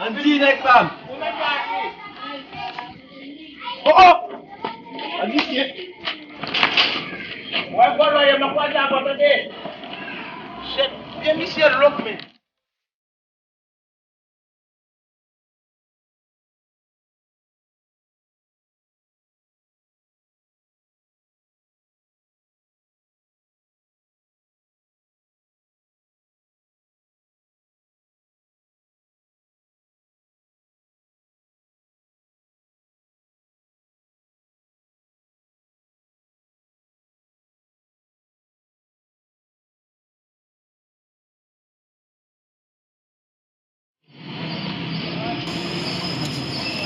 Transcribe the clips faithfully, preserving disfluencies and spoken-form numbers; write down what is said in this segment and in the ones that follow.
Di nèg pa m. Oh, oh! An di shit. Wè vòlò ye, mwen kwaze avè w, tande. Shit, vye misye lòk, men.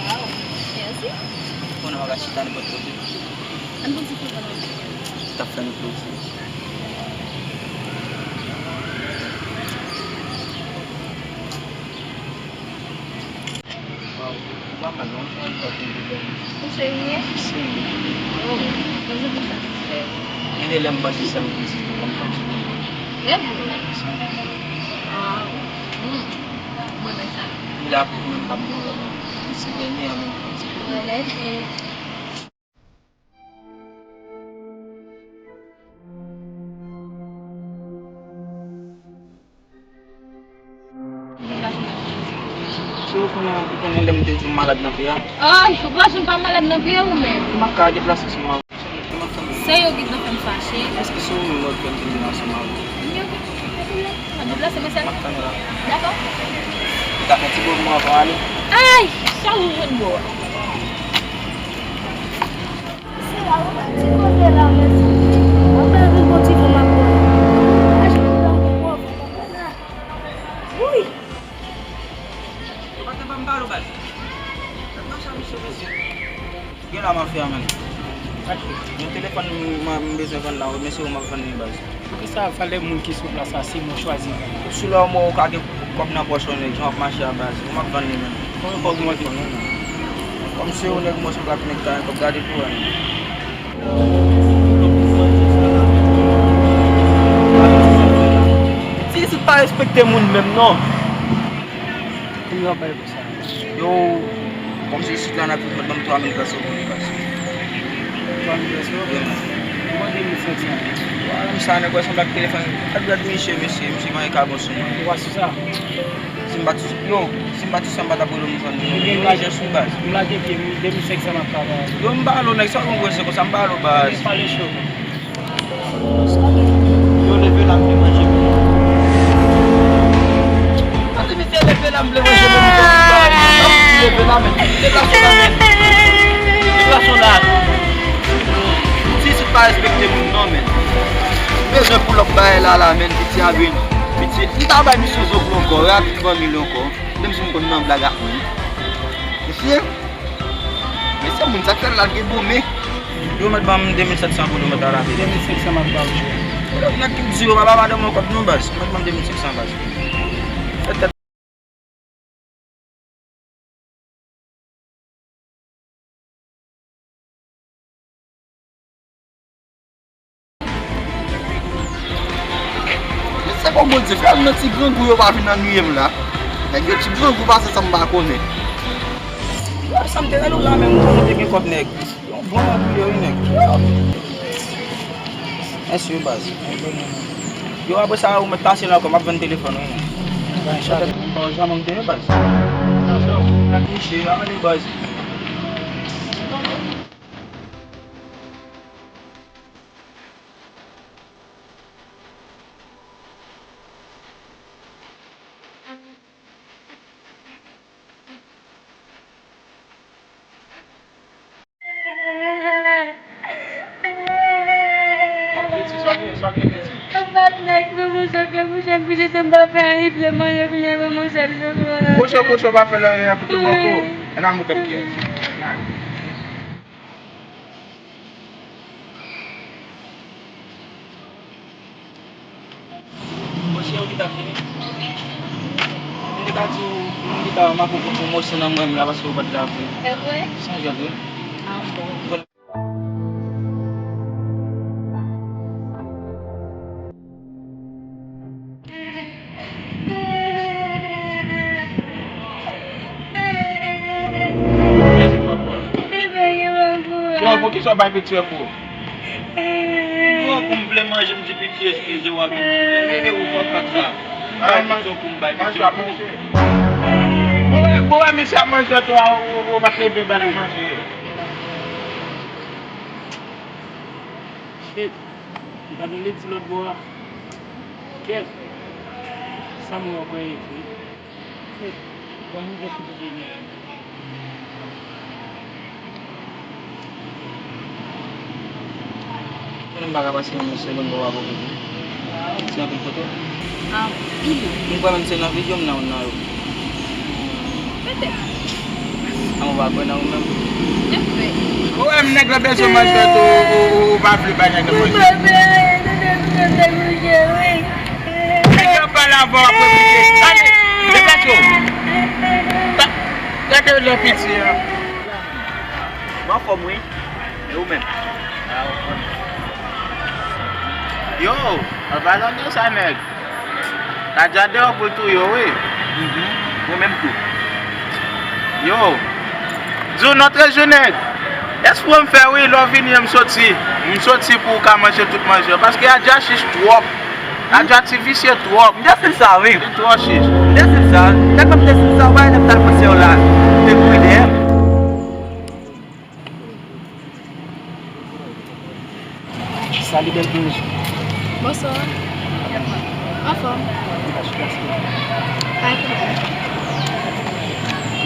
Waw, mèsi. Konnen w ap chita nenpòt kote. Ann pran ti foto non. T ap fè nou plezi. Ou serye? Serye. Oh, rezon pou sa. Gen de lè m panse se yon plezi pou mwen, m panse pou mwen. Trè byen. Ah, hmm. Mwen renmen sa. Li la pou mwen, m p ap mwen renmen. Se dènye an menm. Mwen renmen. Si w konnen, ou konnen lè m te di w malad nan pye a. Ay, ou pa janm pa malad nan pye ou menm. M ap ka deplase sou mwen. Se yo ki t ap fè m fache. Èske se ou menm wè k fè m te vin ansanm avè w? Yo ki fè m deplase mwen sèl. M ap tann ou la. Dakò. Ou ka fè ti bo pou mwen avan w ale? Ay, sa ou jwenn bo a? Se la ou mèt ti kote la, mèsi. Anben vin bon ti fè m ap pran. Achte yon gran bon pòv, papa la. Wi. Ou pa te ban m bal ou baz. Gad nan sa misye mesye. Gen la mafya menm. Yon telefòn m, m bezwen vann la, men se ou m ap vann li baz. Poukisa valè moun ki sou plas la se mwen chwazi vann? Sou la ou mò ou ka gen kòb nan pòch ou nèg, jan w ap mache a baz. Ou m ap vann li menm. Konbyen kòb ou mande? Kòm se ou nèg mwen sou plat nèg ta kòb gade pou wè menm. Ti isit pa respekte moun menm non. Konbyen w ap bay pou sa? Yo, kòm se isit la n ap viv, mèt ban m twa mil peso pou li baz. Twa mil peso? Wi, man. Ou ban de mil senk san. Wa, menm sa nèg wè sanble ak telefòn. Gad, gad misye, mesye, misye manyen kabon sou mwen. Ou pa sou sa? Si m pa t, yo, si m pa t sou sa, m pa t ap rele w, m vann li. Yo, lajè sou baz. M lage pye m, de mil senk san m ap travay. Yo, m pale w nèg, sa w konn wè se konsa, m pale w baz. Pale cho. Yo, leve la, m vle manje. Tande misye leve la, m vle manje mouton. Leve la, men. Deplase w la, men. Deplase w la. Ti isit pa respekte moun non, men. Bezwen pou lòt bagay la, la, men. Piti a vin. Piti. M ta bay misye zo pou ankò. Rapid vann li ankò. Menm si m konn nan blag ak moun. Mesye. Mesye, moun sa k fè l la, l gen bon men. Yo mèt ban m de mil sèt san pou nou mèt al achte. De mil senk san m ap ba w, chè. Yo, nèg ki di yo pa ba madanm mwen kòb non baz. Mèt ban m de mil senk san baz. Fè tèt. Se bon Bondye, fè m nan ti grangou yo pa vin annuiye m la. Nèg yo ti grangou pase sa m pa konnen. Yo, sa m te rele w la menm, ou konnen te gen kòb nèg. Yon bon nèg ou ye wi nèg. Yo. Mèsi wi baz. Yo, apre sa ou mèt pase la ankò, m ap vann telefòn wi nèg. Ba w janm te ye baz. Misye, amène baz. Papa, nèg, mwen, mwen, sòt la, mwen, jèm vini, se m pa fè anyen, mwen, mwen, mwen, mwen, sòt la. Kochon, kochon pa fè l anyen, ap kite w ankò. Ann al moute m kè. Monchè, ou gentan fini? M te ka di w, m gentan make w pou mòso nan mwen menm la, paske ou pa t la vre. E vre? San jwèt, wi. A bon. Bon, kisa w bay piti an pou ou? Bon, pou m vle manje, m di piti, eskize w, ap di, e, e, ou fò fè sa. M bay piti an pou m bay piti an pou ou. Bon, bon, wè, misye ap manje tou, ou, ou, ou pa t leve ba l manje. Shit. M pa t vle di lòt bò a. Kèt. Sa m wè ankò e vre. Shit. Bon, nou jis kite gen. Konnen m pa ka pase yon segonn bò a pou kote. Se anpil foto. Anpil. M kwè menm se nan videyo m nan, nan yo. Petèt. An, ou pa kwè nan ou menm? Ou wè m nèg la bezwen manje tou, ou, ou, ou pa vle bay nèg la manje. Nèg la pale avè w, ap repete. Ale, deplase w. Gade lè piti an. Mwen anfòm wi. E ou menm? Yo, an palan de sa nèg. Kadja deyò pou l touye w wi. Mwen menm tou. Yo, di w non trejou nèg. Espre m fè wi, lè w vini an m soti. M soti pou w ka manje tout manje yo. Paske Adja chich twòp. Adja ti visye twòp. M te siv sa wi. Li twò chich. M te siv sa. Nèg la m te siv sa, w pa wè nèg t al pran sè w la. Te kouri dèyè m. Salut bèl bouj. Bonswa. Anfòm. Ou ka chita sou. Pa gen pwoblèm.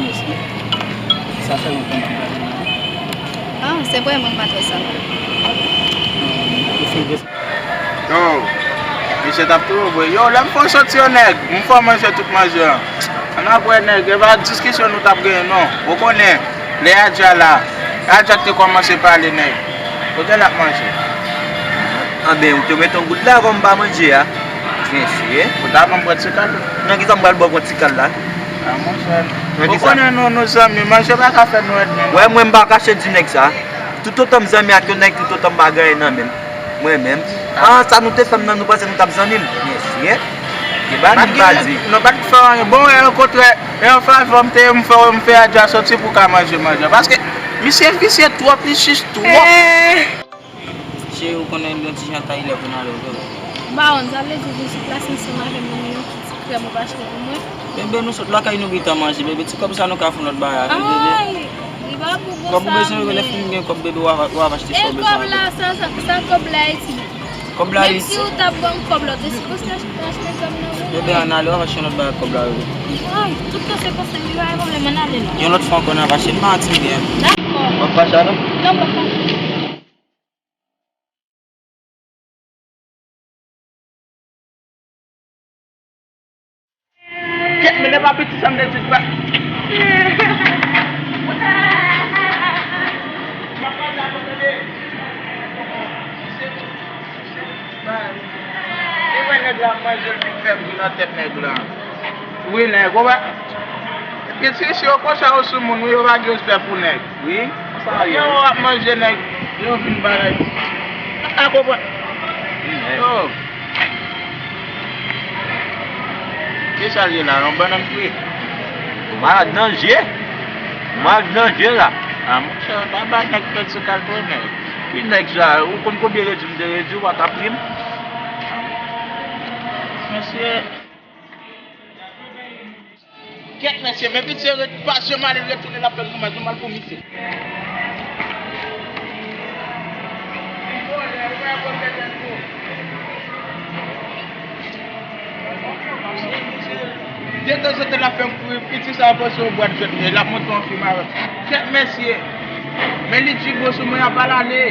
Mèsi. Sa fè lontan m ap gade w. Ah, se vre mwen m pa t wè sa. Yo, misye t ap touye w vre. Yo, lè m fè w soti yo nèg, m fè w manje tout manje an. Ann ap wè nèg, e pa diskisyon nou t ap genyen non. Ou konnen, lè Adja la, Adja k te kòmanse pale nèg. Kote l ap manje? Anben, ou te mete yon goud la avan m pa manje a. Mesye. Ou ta ban m pran ti kal? Nan kisa m pral ba w pran ti kal la? A monchè. Ou konnen nou, nou zanmi, manje pa ka fè nou ènmi non. Wè mwen m pa kache di nèg sa. Toutotan m zanmi ak yon nèg, toutotan m pa gen anyen nan men m. Mwen menm. Ah, sa nou te fè m nan, nou panse nou t ap zanmi m? Mesye. Depi m pa di. Nou pa t fè anyen. Bon, e okontrè, e an favè m te ye, m fè, m fè Adja soti pou ka manje manje. Paske misye visye twòp, li chich twòp. Cheri, ou konnen yon ti jan ta ilè pou n ale, ou konprann? M pa konn, sa vle di ou vin sou plas ansanm avè m nan men yon ti krèm ou pa achte pou mwen? Bebe, nou sot lakay nou gentan manje, bebe. Ti kòb sa nou ka fè yon lòt bagay avè l, bebe. Ay, li pa pou konsa, men. Kòb ou bezwen, bebe, lè fin gen kòb, bebe, w a, w a achte sa w bezwen avè l. E kòb la, sa, sa, sa kòb la iti? Kòb la iti. Menm si ou t ap ban m kòb la, ou te sipoze achte, achte kòb nan men mwen. Bebe, ann ale, w a achte yon lòt bagay kòb la, bebe. Ay, tout tan se konsa, li pa gen pwoblèm, ann ale la. Yon lòt fwa ankò, n a fache, m pa santi m byen. Dakò. W ap fache a non? Non, m p ap fache. Kèt, men lè pa piti sa m te di pa. E wè nèg la ap manje l vin fè bri nan tèt nèg la. Wi, nèg, ou wè. Piti, si yo konsa yo sou moun, wi, yo pa gen respè pou nèg. Wi, konsa yo ye. Yo ap manje nèg, yo vin ba nèg. A konprann. Yo. Kisa l ye la, yon bannann fri? Ou malad nan je. Ou malad nan je la. A, monchè, pa bay nèg pèdi kalite, nèg. Ki nèg sa? Ou konn konbyen redi m te redi, w pa t ap ri m? Mesye. Kèt mesye, men piti ret pa janm ale, l retounen l ap fè grimès, nou mal pou misye. Detanzantan l ap fè m kouri, piti sa panse yon bwat jwèt, l ap monte yon fim avè m. Kèt mesye, men li di bon sou mwen, y ap al ale.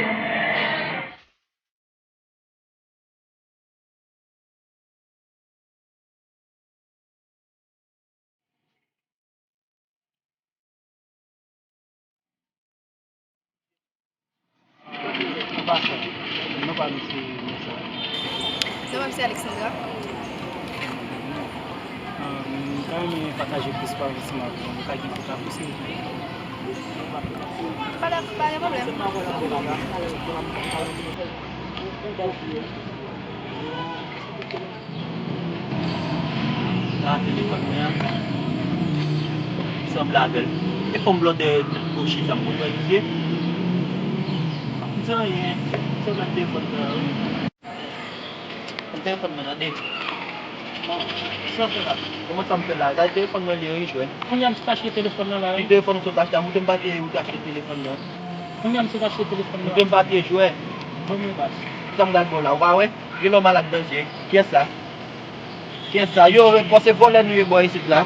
Non pa misye Nèsa. Non pa misye Alexandra. Ah, m ta renmen pataje plis pawòl ansanm avè w. Nou ka gen pou ta pouse. Pa gen, pa gen pwoblèm. Sa telefòn mwen an. Sanble avè l. E fòm blòdè tèt kwochi sa m konn wè misye. San anyen, se nan telefòn nan, wi. Nan telefòn nan, tande. Bon, sa fè la. Kòman sa m fè la? Gade telefòn nan, li rejwenn. Kounye a m sot achte telefòn nan la, wi. Ki telefòn ou sot achte? Ou te m pa te, ou te achte telefòn nan. Kounye a m sot achte telefòn nan. Ou te m pa te jwè. Bon, mwen bas. Sa m gade bon la, ou pa wè? Gen lòm malad danje. Kiyès sa? Kiyès sa? Yo, bon, se vòlè nou ye bò isit la.